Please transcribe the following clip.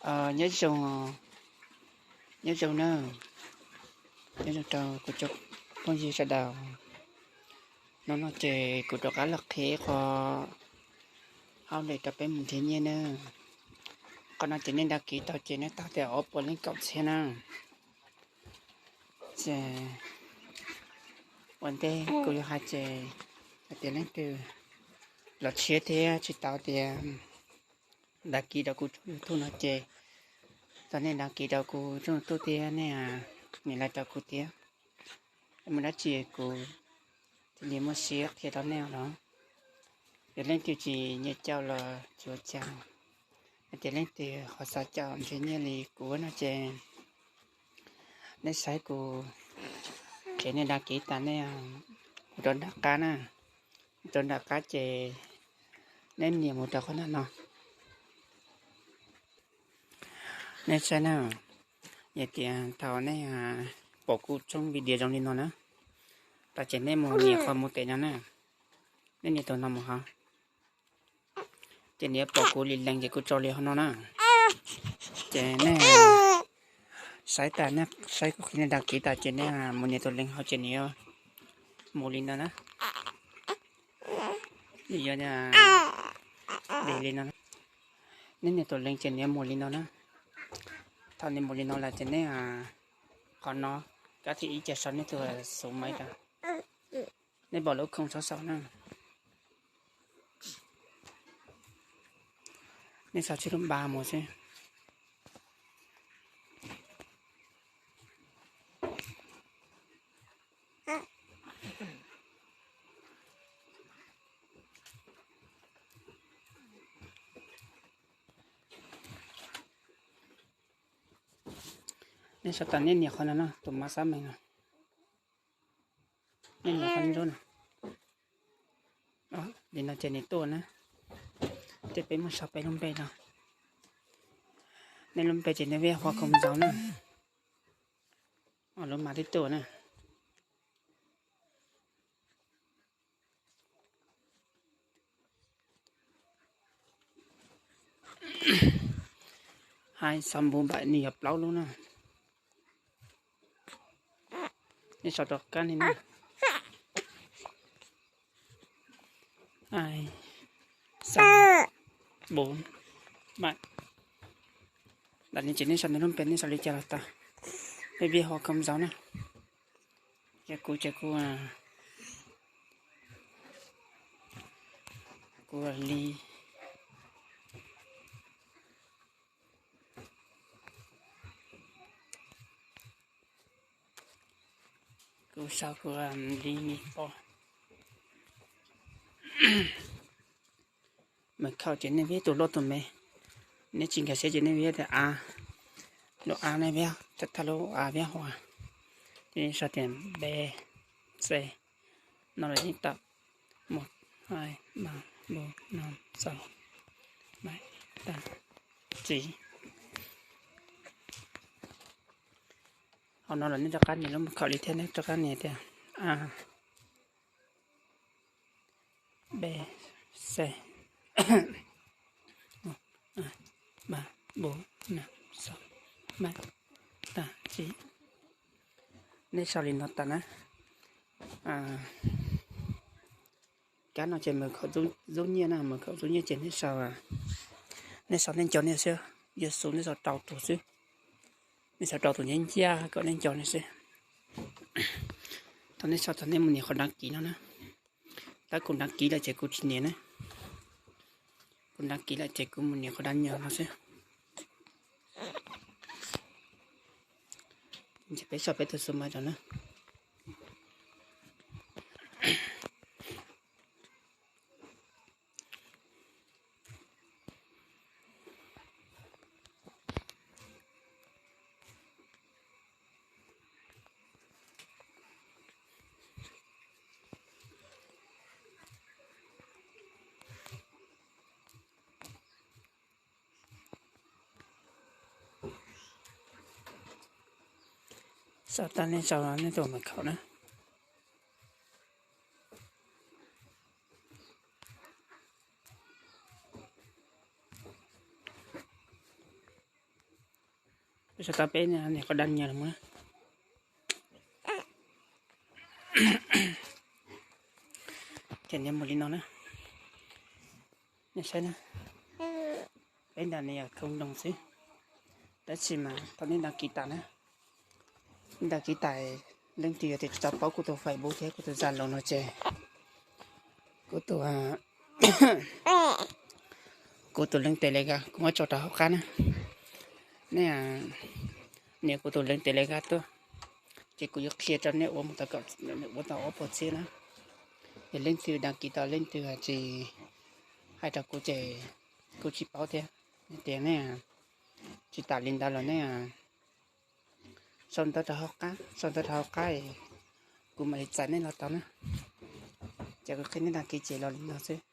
Nyob zoo, nyob zoo na, nyob zoo rau kuv cov phooj ywg sawv daws. Hnub no ces kuv rov qab los qhia qhov hauj lwm rau peb mus nrhiav nyiaj na. Qhov no ces nej đăng ký tau ces nej tau tias ob puas leej kaum txhiab na. Ces ua ntej kuv yuav hais ces hais tias leej twg los tshiab thiab tsis tau tias đăng ký rau kuv tshooj YouTube no ces thov nej đăng ký rau kuv tshooj YouTube thiab nej nias like rau kuv thiab. Muaj dab tsi kuv thiaj li muaj siab qhia rau nej os. Yog leej twg tsis nyiam caum los tsis ua cas, hais tias leej twg ho xav caum nrhiav nyiaj li kuv no ces nej saib kuv, ces nej đăng ký tas nej mus rau nram qab na, rau nram qab ces nej nias mus rau qhov no no. Nej saib na, yog tias thaum nej pom kuv tshooj video zoo li no na, tas ces nej mus nias qhov mus tes no na, nej nias tus no mus hov. Ces nws yuav pom kuv li lees ces kuv tso li hov no na. Ces nej saib tas, nej saib kuv qhia nej đăng ký tas ces nej mus nias tus lees hov ces nws yuav mus li no na. Nws yuav li no, nej nias tus lees ces nws yuav mus li no na. Thaum nws mus li no lawm ces nej qhov no, kab thib ib ces sau nej tus số máy rau, nej npog lub không sau sau na. Nej sau tsib lub npa mus xwb. Nej sau tas nej nias qhov no no, tus mã xác minh no. Nej nias qhov ntsuab no. Li no ces nws tuaj na. Ces peb muab sau peb lub npe no. Nej lub npe ces nej vij Hoa Không Dầu na. Lub mas twb tuaj na. Hai sáu bốn bảy, nws yog plaub lub na. Nej sau rov qab li na. Hai sáu bốn bảy. Lam li ces nej sau nej lub npe nej sau li cas los tau. Peb vij Hoa Không Dầu na. Ces kuv ces kuv, kuv li, kuv sau kuv li ni po. Mật khẩu ces nej vij tus loj tus me, nej tsis nkag siab ces nej vij tias a, lub a nej vij, thawj lub a vij Hoa, ces nej sau tias B C, no lawm yeej tau, một hai ba bốn năm sáu bảy tám chín. Hauv no los nej rov qab nias lub mật khẩu li thiab, nej rov qab nias tias a, B C, một hai ba bốn năm sáu bảy tám chín. Nej sau li no tas na. Kab no ces mật khẩu rub nyiaj na, mật khẩu rub nyiaj ces nej sau, nej sau nej nco nej xwb, yuav xu nej sau rau tus xwb. Nej sau rau tus nciab nciab kom nej nco nej xwb. Thaum nej sau tau nej mus nias qhov đăng ký no na. Tab kuv đăng ký lawm ces kuv tsis nias na. Kuv đăng ký lawm ces kuv mus nias qhov đăng nhập no xwb. Ces peb sau peb tus số máy rau na. Sau tas nej sau nej tus mật khẩu na. Sau tau peb niam qhov dab nyiam los mus na. Ces niam mus li no na. Nej saib na, peb ntawm no yog khoo doog xwb. Tab sis mas thaum nej đăng ký tas na, đăng ký tas, leej twg yog tias tsis tau paub kuv tus Facebook thiab kuv tus Zalo no ces kuv tus, kuv tus link Telegram kuv muab tso rau hauv qab na. Nej nias kuv tus link Telegram tuaj, ces kuv yuav qhia rau nej ua mus tau kom ua tau ob puas txhiab na. Yog leej twg đăng ký tau, leej twg tsis hais rau kuv ces kuv tsis paub thiab. Tias nej tsis tas li ntawd los nej sau ntawv rau hauv qab, sau ntawv rau hauv qab, kuv mam li txais nej los tau na. Ces kuv qhia nej đăng ký ces los li no xwb.